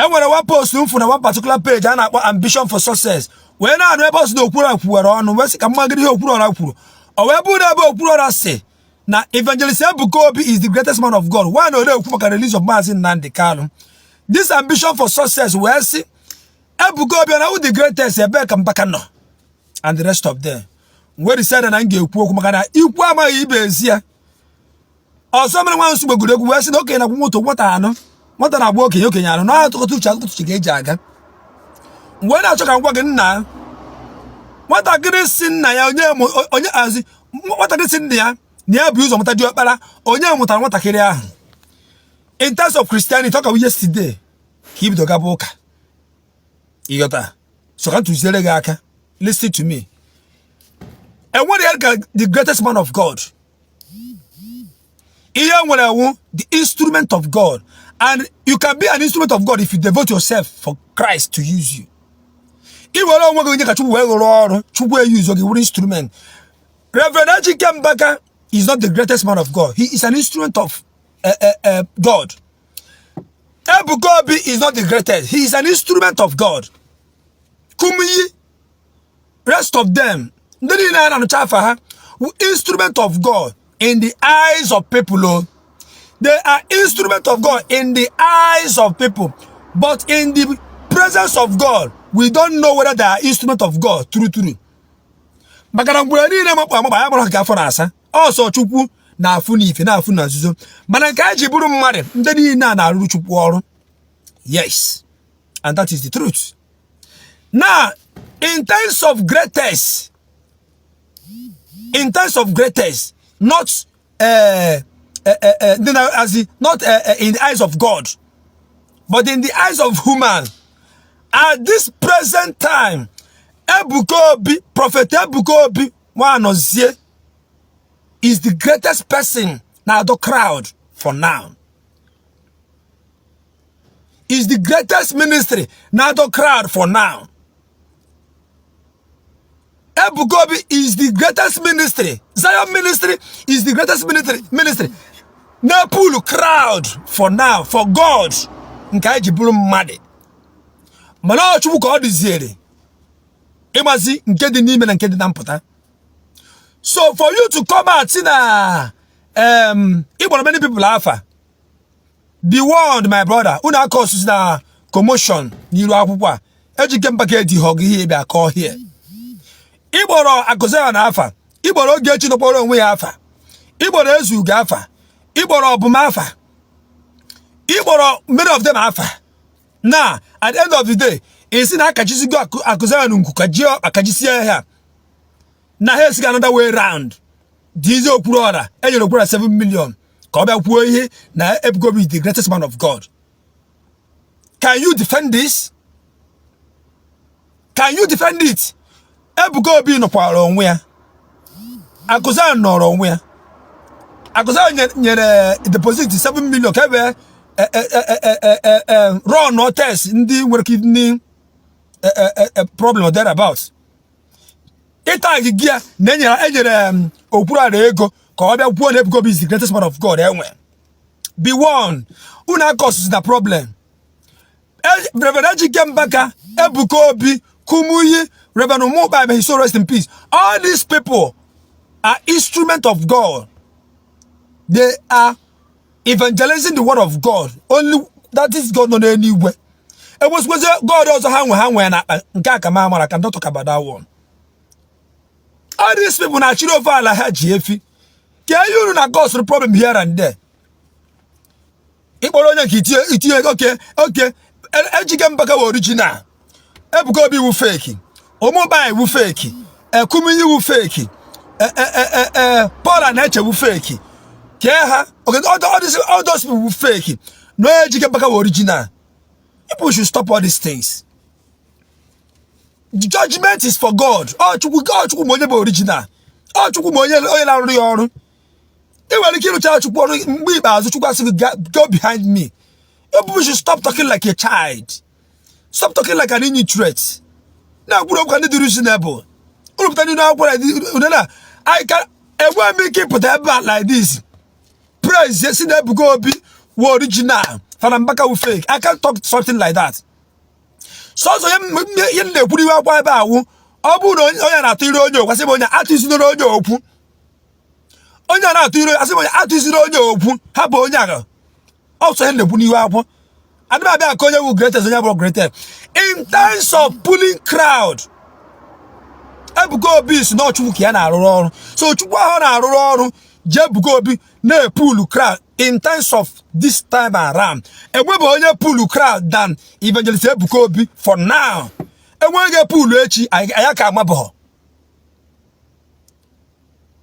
Enwere one post m fụ na one particular page a na-akpọ Ambition for Success, wee na-anụ ebe ọ sị na Okwuluọra kwuwere ọnụ, wee sị ka mmagide ihe Okwuluọra kwuru. O wee bụrụ na ebe Okwuluọra sị na Evangelist Ebuka Obi is the greatest man of God, why na ọ na-ekwu maka release of Maazị Nnamdi Kanu? This Ambition for Success wee sị Ebuka Obi na the greatest, ebee ka Mbaka nọ and the rest of them? Wee decide na m ga-ekwu okwu, maka na ikwu amaghị ibe ezi ya. Ọzọ mere nwa nsogbu egwuregwu wee sị na okenye na-agwa nwata, nwata anụ, nwata na-agba okenye, okenye anụ na atụkọta uche, atụkọta uche ka eji aga. Mgbe na-achọ ka m gwa gị, nna, nwatakịrị si nna ya onye onye azi, nwatakịrị si nna ya na ya bụ ụzọ mụta diọkpara, onye mụtara nwatakịrị ahụ? In terms of Christianity, ọ ka bụ yesterday ka ibido gaba ụka. Ịghọta? So ka m tụziere gị aka. Listen to me. Enwere ya ka the greatest man of God. Ihe nwere ewu the instrument of God, and you can be an instrument of God if you devote yourself for Christ to use you. I were onwe gị onye ka Chukwu wee rụrụ ọrụ, Chukwu eyuzo gị wụrụ instrument. Reverend Ejike Mbaka is not the greatest man of God. He is an instrument of God. Ebuka Obi is not the greatest. He is an instrument of God. Kumuyi, rest of them, ndị niile a na-anụcha afa ha wụ instrument of God in the eyes of people o. They are instrument of God in the eyes of people, but in the presence of God, we don't know whether they are instrument of God true true, maka na mgbe niile makpụ amakpa ya mara ka afọ na-asa ọsọ. Chukwu na-afụ n'ife, na-afụ na nzuzo, mana nke anyị ji bụrụ mmadụ, ndị niile a na-arụrụ Chukwu ọrụ. Yes, and that is the truth. Now, in terms of greatest, in terms of greatest, not as in, not in the eyes of God, but in the eyes of human, at this present time, Ebuka Obi, Prophet Ebuka Obi Nwanozie, is the greatest person na the crowd for now, is the greatest ministry na the crowd for now. Ebuka Obi is the greatest ministry. Zion Ministry is the greatest ministry na pull crowd for now, for God. Nke anyị ji bụrụ mmadụ, mana ọ Chukwu ka ọ dịziere ịgbazi nke dị n'ime na nke dị na mpụta. So for you to come out si na ịgbara many people afa, be warned, my brother. Unu aka osisi na commotion n'iru akwụkwọ a. Ejike Mbaka ejighị ọgụ ihe ịbịa kọọ here. Ịgbọrọ Akụzaya na afa, ịgbọrọ Ogechi nọkpọrọ onwe ya afa, ịgbọrọ Ezugo afa, ịgbọrọ Ọbụm afa, ịgbọrọ many of them afa. Na at the end of the day, isi na akachisigo Akụzaya na nku ka ji akajisie ha na ha esiga another way round. Dizi Okwuluọra enyere Okwuluọra 7 million ka ọ bịa kwuo ihe na Ebuka Obi is the greatest man of God. Can you defend this? Can you defend it? Ebuka Obi nọkwara onwe ya, Akụzaya nọrọ onwe ya. Akụzaya nyere deposit 7 million ka ebe run test ndị nwere kidney problem or thereabout. Ịta gị ya na enyere Okwuluọra ego ka ọ bịa kwuo na Ebuka Obi is the greatest man of God enwe. Be warned, unu aka osisi na problem. Reverend Ejike Mbaka, Ebuka Obi, Kumuyi, Reverend Umuba, may his soul rest in peace, all these people are instrument of God. They are evangelizing the word of God only. That is God nọ n'eluigwe. Enwezikwazi God ọzọ ha nwe na akpa nke a ka ma amara ka talk about that one. All these people na-achịrị ofe ala ha ji efi ka ihe unu na cause problem here and there. Ịkpọrọ onye nke itinye oke Ejike Mbaka wụ original, Ebuka Obi wu fake, Omuba wu fake, Kumuyi wu fake, Paul na-eche wu fake, kee ha. Okay, all those people wu fake no. Ejike Mbaka wụ original. People should stop all these things. The judgment is for God. Ọ Chukwu, ọ Chukwu ma onye bụ original. Ọ Chukwu ma onye na-arụrụ ya ọrụ. Ị nwere ike ịrụchara Chukwu ọrụ, mgbe ikpeazụ Chukwu asị gị, "Go behind me." People should stop talking like a child, stop talking like an illiterate. Na-akwuru okwu ka ndị dị reasonable. Unu pụta n'ime akwụkwọ unu na I can enweghị m ike ịpụta ebe a like this praise si na Ebuka Obi wụ original. Fada Mbaka wụ fake. I can't talk something like that. Sọsọ ihe m na-ekwuru iwe akwa ebe awụ, ọ bụrụ na onye na-atụ ire onye okwu, asị m onye atụzinere onye okwu. Onye a na-atụ ire, asị m onye atụziri onye okwu, hapụ onye ahụ. Ọsọ ihe m na-ekwu n'ihu akwụkwọ, adị m abịa ka onye wu greatest, onye bụrụ greatest in terms of pulling crowd. Ebuka Obi si na Chukwu ka ya na-arụrụ ọrụ, so Chukwu ahụ na-arụrụ ọrụ ji Ebuka Obi na-epull crowd. In terms of this time around, enwebe onye pull crowd than Evangelist Ebuka Obi for now. Enweghị pull echi, anyị ka amabụghọ.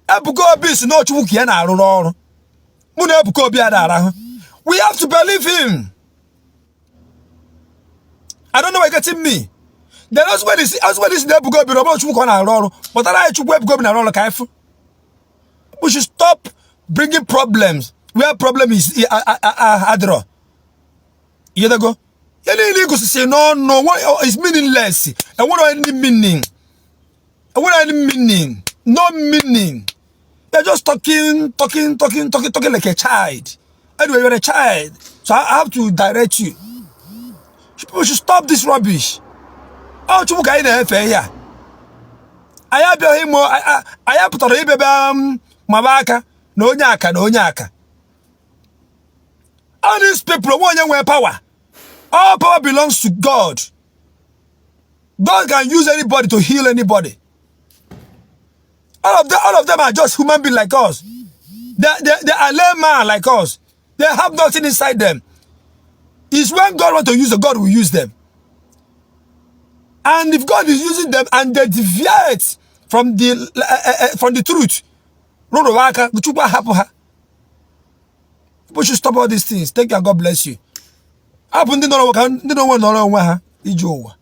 Ebuka Obi si na Chukwu ka ya na-arụrụ ọrụ. Mụ na Ebuka Obi ada arahụ. We have to believe him. I don't know why you're getting me. Then as well as na Ebuka Obi na ọ Chukwu ka ọ na-arụ ọrụ, kpọtara anyị Chukwu Ebuka Obi na-arụ ọrụ ka anyị fụ. We should stop bringing problems where problem is adịrọ. Yedego ihe niile igosisi n'ọnụ is meaningless. Enwere any meaning, enwere any meaning, no meaning. You're just talking, talking, talking, talking, talking like a child. Anyway, you're a child, so I have to direct you. People should stop this rubbish. Ọ Chukwu ka anyị na-efe ya. Anyị abịaghị ịmụ, anyị pụtara ịbịa bịa maba aka na onye aka na onye aka. All these people, onwe onye nwere power. All power belongs to God. God can use anybody to heal anybody. All of them are just human beings like us. They are layman like us. They have nothing inside them. It's when God want to use them, God will use them. And if God is using them and they deviate from the truth, rụrụ aka, Chukwu ahapụ ha. People should stop all these things. Thank you and God bless you. Hapụ ndị nọrọ ka ndị nọrọ onwe ha ije ụwa.